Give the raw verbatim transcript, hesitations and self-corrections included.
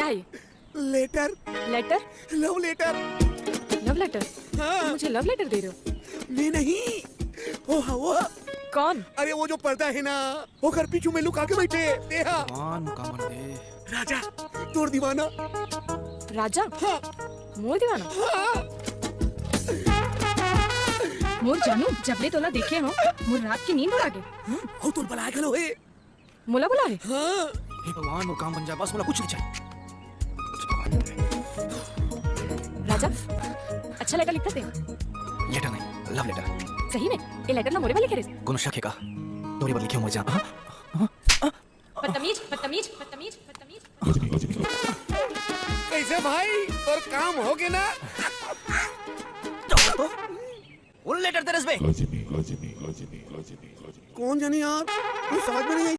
है ये? Letter. Letter? लव letter. लव letter? हाँ। मुझे लव लेटर दे रहे हो? मैं नहीं, वो, वो। कौन? अरे, वो जो पर्दा है ना, ओकर पीछू में लुका के बैठे, देहा। भगवान, का मन दे। राजा, तोर दीवाना। राजा? हाँ। मोर दीवाना? हाँ। मोर जानू, जब ले तोला देखे हो, मोर रात की नींद उड़ा गे। हाँ, अउ तोर बलाय घलो हे। मोला बलाय हे? हाँ। हे भगवान, मोर काम बन जाए, बस मोला कुछ नहीं चाहिए। राजा, अच्छा लेटर लिखत हे? लेटर नहीं, लव लेटर। सही में? ये लेटर ना मोरे बर लिखे रहिस? कोनो शक हे का? तोरे बर लिखे हो मोर जान। हाँ? हाँ? हाँ? बदतमीज, बदतमीज, बदतमीज, बदतमीज। कैसे भाई, तोर काम हो गे ना? तो वो लेटर तेरे से बे। कौन जानी यार, कुछ समझ में नहीं आई।